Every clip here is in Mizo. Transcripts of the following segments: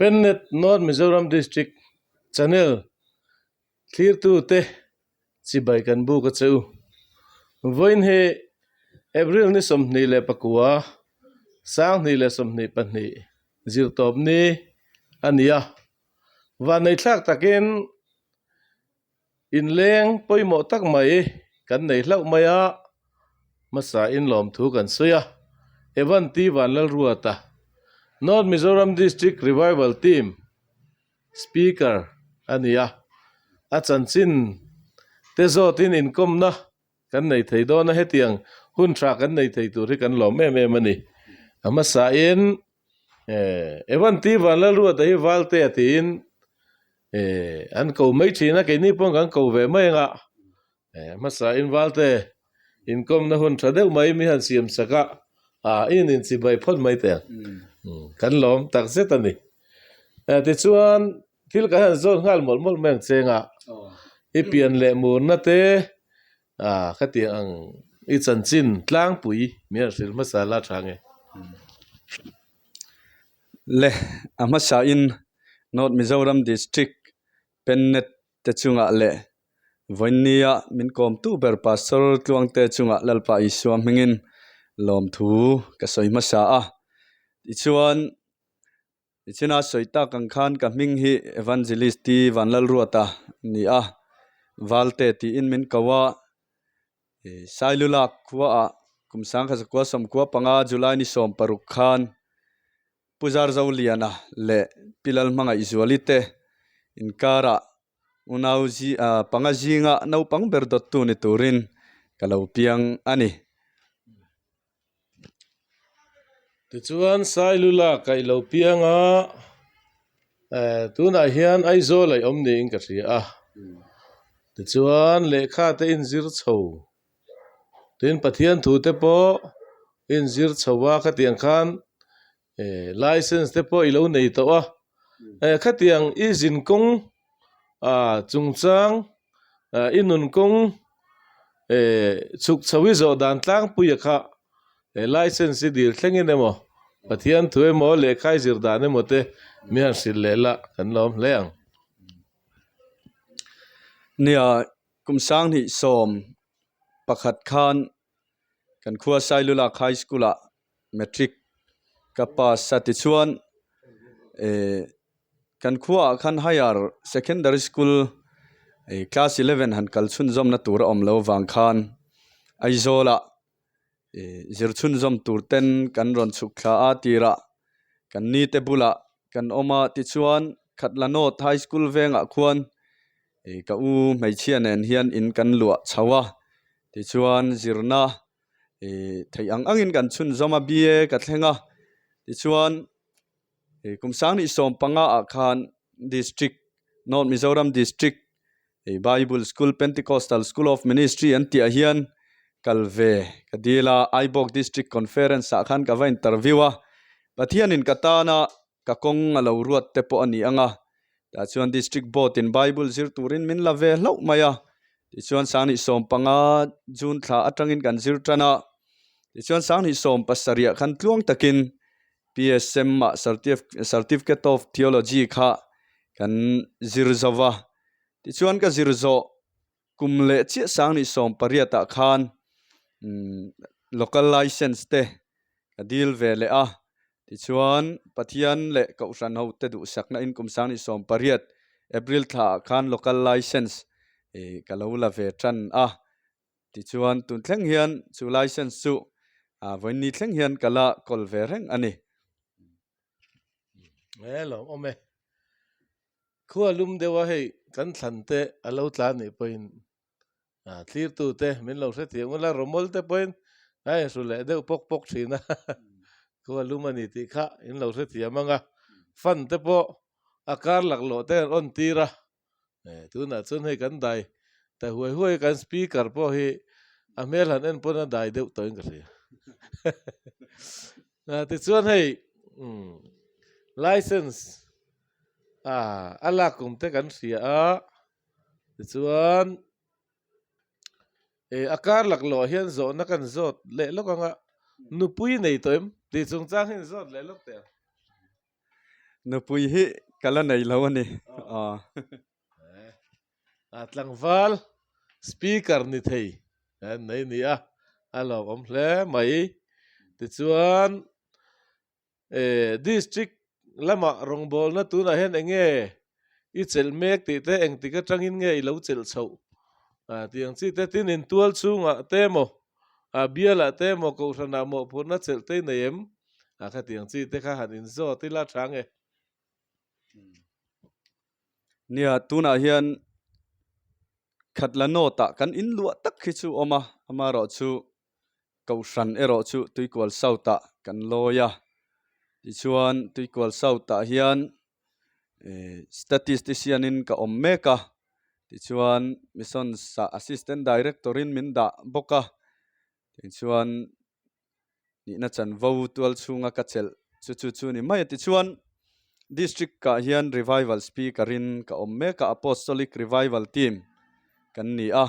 Pennet North Mizoram District Channel thlirtute chibai kan buk a che u. Vawiin hi April ni 24 2022 zirtawp ni a ni a. Vanneithlak takin Inleng pawimawh tak mai kan nei hlauh mai a, hmasa inlawmthu kan sawi a, Evan T Vanlalruata, North Mizoram District Revival Team Speaker a ni a, a chanchin te zawtin inkawmna kan nei thei dawn a, hetiang hun tha kan nei thei tur hi kan lawm em em a ni. A hmasain Evan T Vanlalruata hi Valtea tiin an ko mai thin a, keini pawh kan ko ve mai anga hmasa in Valte inkawmna hun tha deuh mai mi han siam sak a, ah in inchibai phawt mai teh ang kan lawm tak zet a ni. Tichuan thil kan han zawt nghal mawlh mawlh mai ang cheng a, i pian leh murna te ah khatiang ang i chanchin tlangpui mi han hrilh hmasa la tha nge. Le a hmasa in North Mizoram District Pennet te chungah leh Vawinia min kawmtu ber Pastor Tluangte chungah Lalpa Isua hmingin lawmthu ka sawi hmasa a. Tichuan Tichina sawi tak ang khan ka hming hi Evangelist T Vanlalruata a ni a, Valte tiin min ko a. Sailulak khuaah kum 1995 July ni 16 khan Pu Zarzoliana leh Pi Lalhmangaihzuali te inkarah unau panga zinga naupang ber dawttu ni turin ka lo piang a ni. Tichuan Sailulak a i lo piang a, tunah hian Aizawl a i awm niin ka hria a. Tichuan lehkha te inzir chho, tin Pathian thu te pawh inzir chho a, khatiang khan license te pawh i lo nei tawh a. Khatiang i zinkawng chungchang i nun kawng chhuk chho i zawh dan tlangpuia kha He license hi dil thlengin emaw, Pathian thu emaw, lehkha i zir dan emaw te mi han hrilh leh la kan lawm hle ang. Nia, kum 2011 khan kan khua Sailulak High School ah Matric ka pass a tichuan eh kan khuaah khan Higher Secondary School eh class 11 han kal chhunzawmna tur a awm lo vang khan Aizawl ah Zir chhunzawm tur ten kan rawn chhuk thla a tirah kan ni te bulah kan awm a tichuan Khatla North High School vengah khuan ka u hmeichhia nen hian in kan luah chho a tichuan zirna theih ang angin kan chhunzawm a BA ka thleng a tichuan Kum 2015 ah khan District, North Mizoram District Bible School Pentecostal School of Ministry an tih ah hian kal ve ka dil a, Aibawk District Conference ah khan ka va interview a, Pathianin ka tana ka kawng a lo ruat te pawh a ni ang a, tah chuan District Board in Bible zir turin min la ve hlauh mai a, tichuan 2015 June thla atangin kan zir tan a, tichuan 2017 ah khan tluang takin PSM ah Certificate of Theology kha kan zir zo va, tichuan ka zir zawh kum leh chiah 2018 ah khan local license te ka dil ve leh a, tichuan Pathian leh Kohhran ho te duhsakna in kum 2018 April thla ah khan local license ka lo la ve tan a. Tichuan tun thleng hian chu license chu vawiin ni thleng hian ka la kawl ve reng a ni. He lawm awm e. Khua lum deuh a hei kan thlan te a lo tla nih pawhin thlirtu te min lo hrethiam ula rawmawl te pawhin a inhru leh deuh pawk pawk thin a khua lum a ni tih kha in lo hrethiam ang a fan te pawh a kar laklawh te an on tir a Tunah chuan hei kan dai ta huai huai kan speaker pawh hi a hmel han en pawn a dai deuh tawhin ka hria. Tichuan hei license a lak kum te kan hria a, tichuan a kar laklawh hian zawhna kan zawt leh lawk ang a, nupui nei tawh em tih chungchang hi in zawt leh lawk teh ang. Nupui hi ka la nei lo a ni. A tlangval speaker ni thei an nei ni a, a lawmawm hle mai. Tichuan district lamah rawngbawlna tunah hian eng nge i chelh mek tih te engtik atangin nge i lo chelh chhoh tih ang chi te tin intual chhungah te emaw bialah te emaw kohhranah mawhphurhna chelh te i nei em? A khatiang chi te kha han inzawt ila tha nge? Nia, tunah hian Khatla North-ah kan inluah tak hi chu awm a, amaherawhchu Kohhran erawh chu Tuikual South-ah kan lawi a. Tichuan Tuikual South-ah hian eh statistician-in ka awm mek a, tichuan Missions-ah Assistant Director-in min dah bawk a, tichuan nihna chanvo tual chhunga ka chelh chu chu chu ni mai a. Tichuan District ah hian Revival Speaker in ka awm mek a, Apostolic Revival Team kan ni a.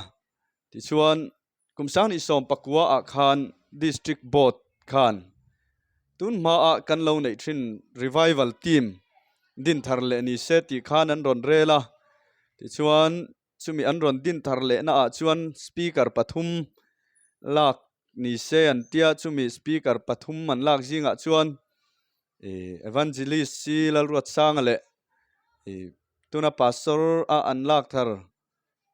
Tichuan kum sanghnih 19 ah khan District Board khan tun hmaah kan lo neih thin Revival Team din thar leh ni se tih khan an rawn rel a. Tichuan Chumi an rawn din thar lehna ah chuan speaker pathum lak ni se an tia, chumi speaker pathum an lak zingah chuan ih evangelist si Lalruatsanga leh ih tuna pastor a an lak thar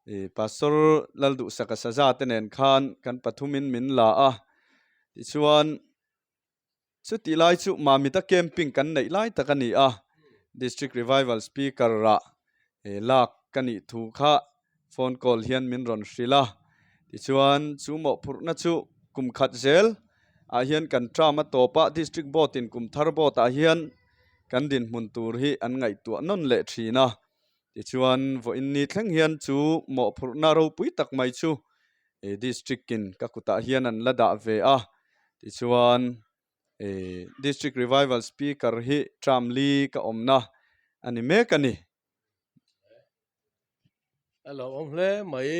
ih pastor Lalduhsaka Saza te nen khan kan pathumin min la a, tichuan. Chutih lai chu Mamita camping kan neih lai tak a ni a, District Revival Speaker ah lak ka nih thu kha phone call hian min rawn hrilh a, tichuan chu mawhphurhna chu kum khat zel ah hian kan term a tawp a, District Board in kum thar board ah hian kan dinhmun tur hi an ngaihtuah nawn leh thin a, tichuan vawiin ni thleng hian chu mawhphurhna ropui tak mai chu eh district in ka kutah hian an la dah ve a tichuan eh district revival speaker hi term li ka awmna a ni mek a ni. A lo awm hle mai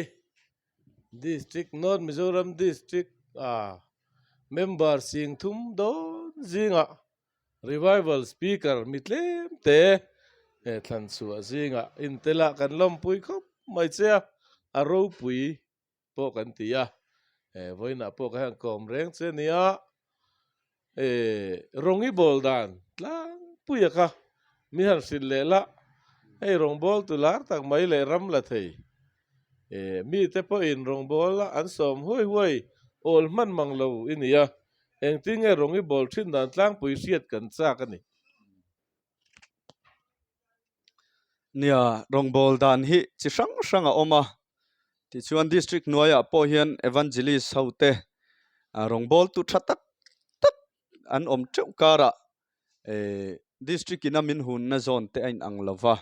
district north mizoram district ah member sing thum dawn zingah revival speaker mi tlem te he thlan chhuah zingah intel ah kan lawmpui khawp mai che a a ropui pawh kan ti a he vawiinah pawh ka hian kawm reng che nia eh rawng i bawl dan tlangpuia kha mi han hrilh leh la hei rawngbâwl tu lar tak mai leh ram la thei eh mite pawhin rawngbâwl a an sawm huai huai awl hman mang lo i ni a engtin nge rawng i bawl thin dan tlangpui hriat kan chak a ni. Nia, rawngbâwl dan hi chi hrang hrang a awm a, tichuan district hnuaiah pawh hian evangelist ho te rawngbâwltu tha tak tak an awm teuh karah eh district ina min hunna zawn te a inang lo va,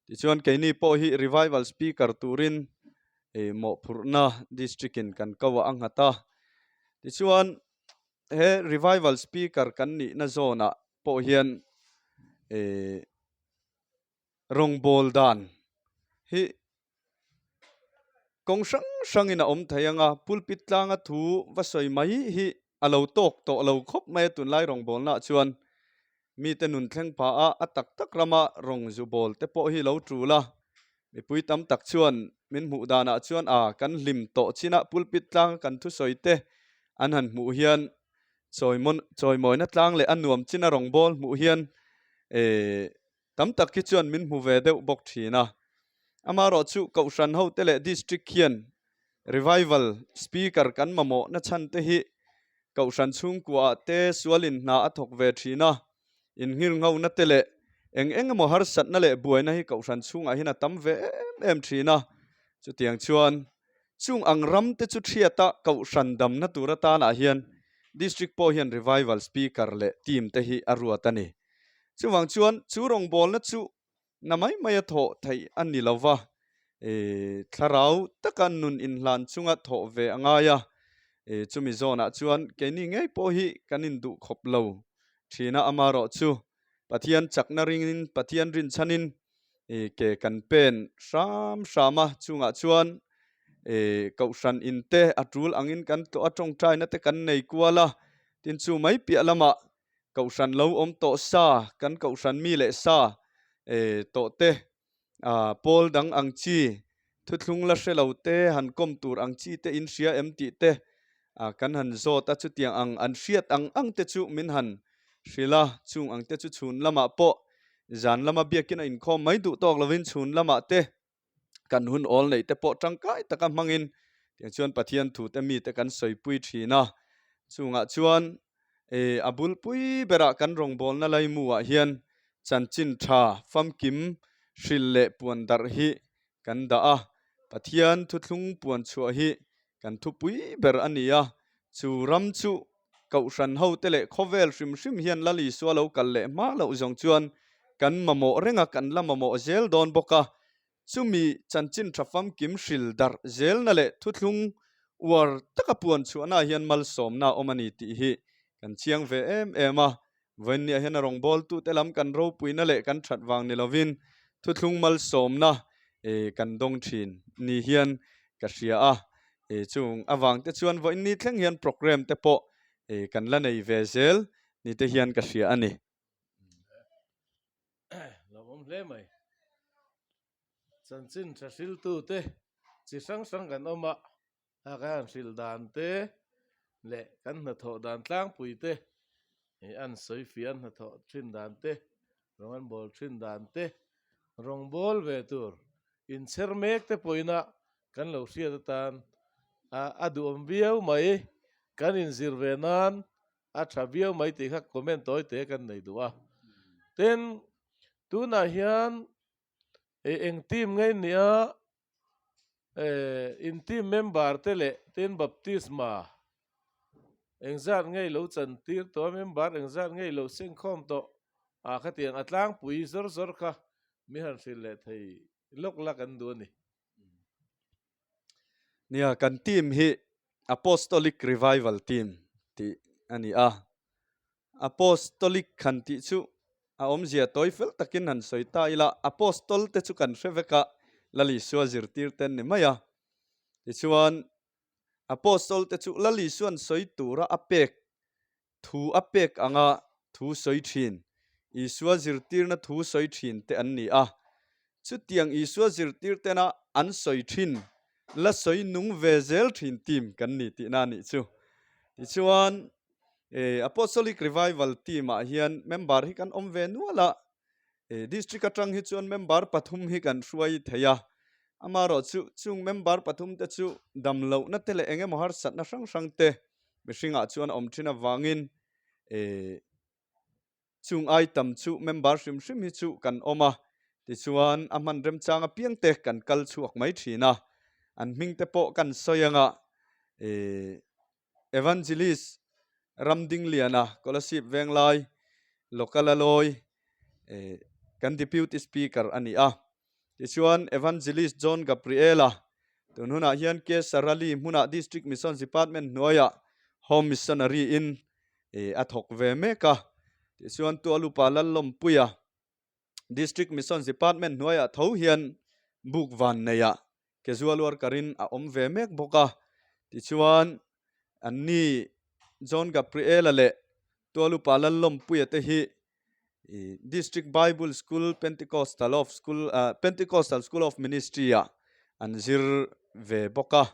tichuan keini pawh hi revival speaker turin eh mawhphurhna district in kan ko ah a nghat a, tichuan he revival speaker kan nihna zawnah pawh hian eh Rawngbâwl dan hi kawng hrang hrangin a awm thei ang a, pulpit tlanga thu va sawi mai hi a lo tawk tawh lo khawp mai a tunlai rawngbâwlnaah chuan mite nun thleng pha a, a tak tak rama rawng zu bâwl te pawh hi lo ṭul a, mipui tam tak chuan min hmuh danah chuan a kan hlim tawh chinah pulpit tlanga kan thusawi te an han hmuh hian chawimawn chawimawina tlang leh a nuam china rawngbâwl hmuh hian eh Tam tak hi chuan min hmu ve deuh bawk thin a. Amaherawhchu Kohhran hote leh District hian Revival Speaker kan mamawh na chhan te hi Kohhran chhungkuaah te sualin hna a thawk ve thin a, innghirnghona te leh eng eng emaw harsatna leh buaina hi Kohhran chhungah hian a tam ve em em thin a. Chutiang chuan chung ang ram te chu thiata Kohhran damna tur atanah hian District pawh hian Revival Speaker leh Team te hi a ruat a ni. Chuvang chuan chu rawngbawlna chu na mai mai a thawh theih a ni lo va, thlarau taka nun inhlan chunga thawh ve a ngai a, chumi zawnah chuan keini ngei pawh hi kan induh khawp lo thin a, amaherawh chu Pathian chakna ringin Pathian rinchhanin ke kan pen hram hram a, chungah chuan kohhran inte a tul angin kan tlawh a, tawngtaina te kan nei kual a, tin chu mai piah lamah. Kohhran lo awm tawh sa, kan kohhran mi leh sa tawh te, pawl dang ang chi, thuthlung la hre lo te, han kawm tur ang chi te in hria em tih te kan han zawt a, chutiang ang an hriat ang ang te chu min han hrilh a, chung ang te chu chhun lamah pawh zan lama biakin a inkhawm mai duh tawk lovin chhun lamah te kan hun awl neih te pawh tangkai taka hmangin tiang chuan Pathian thu te mite kan sawipui thin a, chungah chuan eh a bulpui berah kan rawngbawlna laimu ah hian chanchin tha famkim hrilh leh puan darh hi kan dah a, Pathian thuthlung puan chhuah hi kan thupui ber a ni a, chu ram chu Kohhran ho te leh khawvel hrim hrim hian Lal Isua lo kal leh hma loh zawng chuan kan mamawh reng a, kan la mamawh zel dawn bawk a. Chumi chanchin tha famkim hril darh zelna leh thuthlung uar taka puan chhuahna hian malsawmna a awm a ni tih hi kan chiang ve em em a. Vawiinniah hian a rawngbawltute lam kan ropuina leh kan that vang ni lovin thuthlung malsawmna kan dawng thin ni hian ka hria a. Chung avangte chuan vawiinni thleng hian programme te pawh kan la nei ve zel ni te hian ka hria a ni. Lawmawm hle mai. Chanchin tha hriltute chi hrang hrang kan awm a. A kan han hrilh dan te leh kan hnathawh dan tlangpui te ih an sawi fiah an hnathawh thin dan te rawng an bawl thin dan te rawng bawl ve tur inchher mek te pawhin a kan lo hriat atan a a duhawm viau mai kan inzir ve nan a tha viau mai tih kha comment tawi te kan nei duh a tin tunah hian ih eng team nge nia. Eh, in team member te leh tin baptisma engzat ngei lo chan tir tawh a, member engzat ngei lo sengkhawm tawh ah khatiang a tlangpui zawr zawr kha mi han hrilh leh thei lawk la kan duh a ni. Nia, kan team hi Apostolic Revival Team tih a ni a, Apostolic han tih chu a awmzia tawi fel takin han sawi ta ila, Apostol te chu kan hre vek a, Lal Isua zirtir te an ni mai a. Tichuan, Apostol te chu Lal Isua'n sawi tura a pek thu a pek anga thu sawi thin, Isua zirtirna thu sawi thin te an ni a. Chutiang Isua zirtir tena an sawi thin la sawi nung ve zel thin team kan ni tihna a nih chu. Tichuan, Apostolic Revival team ah hian member hi kan awm ve nual a, district atang hi chuan member pathum hi kan hruai thei a, amaherawh chu chung member pathum te chu dam lohna te leh eng emaw harsatna hrang hrang te mihringah chuan a awm thin avangin Chung ai tam chu member hrim hrim hi chu kan awm a, tichuan a hman remchang apiang te kan kal chhuak mai thin a, an hming te pawh kan sawi anga eh Evangelist Ramdingliana Kolasib Venglai Local a lawi eh kan Deputy Speaker a ni a, Tichuan, Evangelist John Gabriela, tun hunah hian Kesarali hmunah District Missions Department hnuaiah Home Missionary in a thawk ve mek a. Tichuan, Tualupa Lallawmpuia, District Missions Department hnuaiah tho hian buk van neiah casual worker in a awm ve mek bawk a. Tichuan, anni John Gabriela leh Tualupa Lallawmpuia te hi District Bible School Pentecostal of School Pentecostal School of Ministry ah an zir ve bawk a.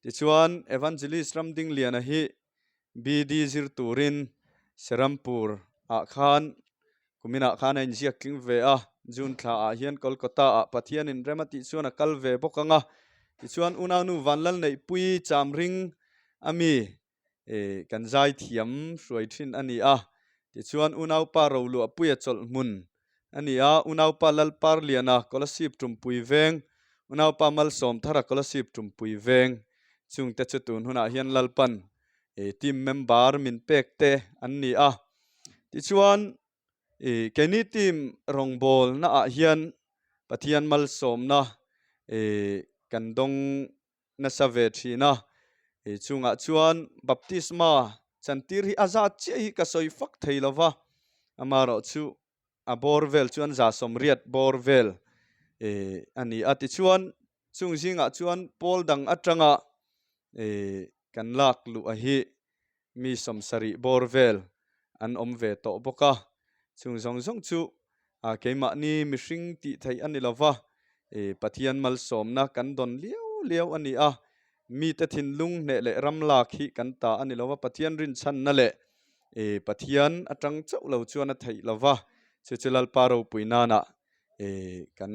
Tichuan Evangelist Ramdingliana hi BD zir turin Serampur ah khan kuminah khan a inziak tling ve a, June thla ah hian Kolkata ah Pathianin rem a tih chuan a kal ve bawk ang a. Tichuan Unaunu Vanlalneihpuii Chamring ami eh kan zai thiam hruai thin a ni a, tichuan unaupa Roluahpuia chawlh hmun a ni a, unaupa Lalparliana Kolasib Tumpui veng, unaupa Malsawmthara Kolasib Tumpui veng chungte chu tun hunah hian Lalpan eh team member min pek te an ni a, tichuan eh keini team rawngbawlna ah hian Pathian malsawmna eh kan dawng nasa ve thin a, hei chungah chuan baptisma chantir hi a zat chiah hi ka sawi fak thei lo va, amaherawh chu a bawr vel chuan za sawmriat bawr vel eh a ni a, tichuan chung zingah chuan pawl dang atanga eh kan lak luh a hi mi sawmsarih bawr vel. an awm ve tawh bawk a, chung zawng zawng chu ah keimahni mihring tih theih a ni lo va, ih Pathian malsawmna kan dawn liau liau a ni a, mite thinlung hneh leh ram lak hi kan ta a ni lo va, Pathian rinchhanna leh ih Pathian atang chauh lo chuan a theih lo va, chu chu Lalpa ropui nanah ih kan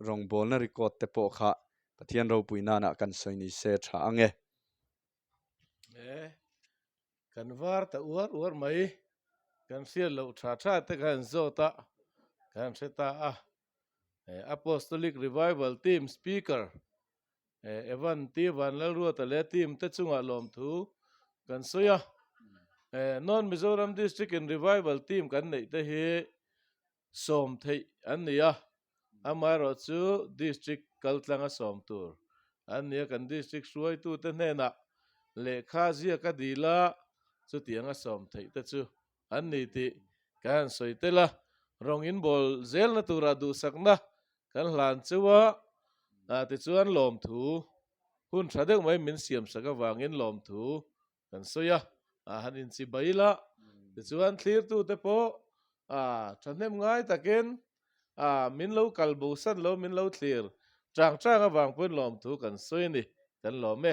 rawngbawlna record te pawh kha Pathian ropui nanah kan sawi ni se tha ang e. E, kan var ta uar uar mai, kan hriat loh tha tha te kha an zawt a, kan hre ta a. E, Apostolic Revival Team Speaker e, Evan T. Vanlalruata leh team te chungah lawmthu kan sawi a. E, North Mizoram District in Revival Team kan neih te hi sawm theih an ni a, amaherawhchu District kaltlanga sawm tur an ni a, kan District hruaitute hnenah lehkha ziak a dil a, chutianga sawm theih te chu an ni tih kan han sawi tel a, rawng inbawl zelna tura duhsakna kan hlan cheu a, tichuan lawmthu hun tha deuh mai min siamsak avangin lawmthu kan sawi a, a han inchi bai la, tichuan thlirtute pawh a thahnem ngai takin a min lo kal bo san lo min lo thlir chang chang avang pawhin lawmthu kan sawi a ni, kan lawm e.